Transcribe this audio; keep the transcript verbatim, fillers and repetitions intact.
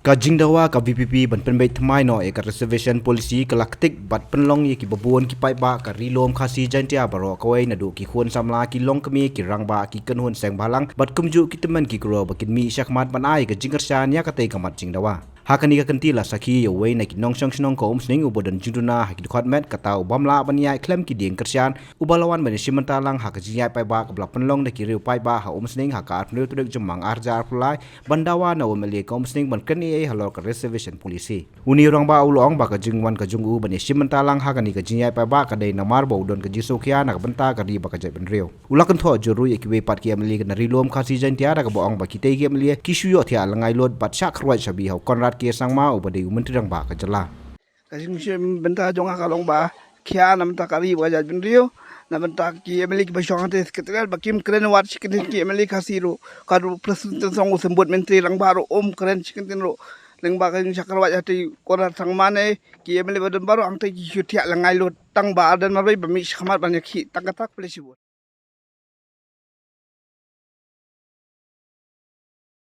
Ka jingdawa ka VPP ban pynbeit thymmai noh ïa ka reservation policy ka la ktik bad pynlong ïa kiba bun ki paidbah ka Ri Lum Khasi Jaintia baroh kawei, naduh ki khun samla, ki longkmie, ki rangbah, ki kynhun seng bhalang bad kumjuh ki tymmen ki kro ba kin mih shakhmat ban ai ka jingkyrshan ïa katei ka mat jingdawa. Ha kane ka kynti la sakhi ïa uwei na ki nongshong shnong ka Umsning uba don jingduna ha ki dkhot met, kata u bym lah ban ïaid khlem ki dieng kyrshan, uba la wan ban ïashim bynta lang ha ka jingïaid paidbah kaba la pynlong da ki riew paidbah ha Umsning ha ka arphew tarik Jymmang arhajar arphew lai, ban dawa na u MLA ka Umsning ban kren ei ei halor ka reservation policy. Une u rangbah u la ong ba ka jingwan ka jong u ban ïashim bynta lang ha kane ka jingïaid paidbah ka dei namar ba u don ka jingsngewkhia na ka bynta ka ri bad ka jaitbynriew. U la kynthoh jur ruh ïa kiwei pat ki MLA na Ri Lum Khasi Jaintia da kaba ong ba kitei ki MLA ki shu ïohthiah lyngngai lut bad shah kyrwat shabi ha u Conrad K Sangma uba dei u Myntri Rangbah ka jylla. Ka jingshim bynta jong nga ka long ba khia na bynta ka ri bad ka jaitbynriew, na bynta ki MLA kiba shong hangtei Secretariat ba kim kren wat shi kyntien, ki MLA Khasi ruh, ka ruh Prestone Tynsong u symbud Myntri Rangbah ruh um kren shi kyntien ruh. Lyngba ka jingshah kyrwat ïa u Conrad Sangma ne, ki MLA ba don baroh hangtei ki shu thiah lyngngai lut, tang ba Ardent Marbei ba mih shakhmat ban ïakhih, tang kata, khublei shibun.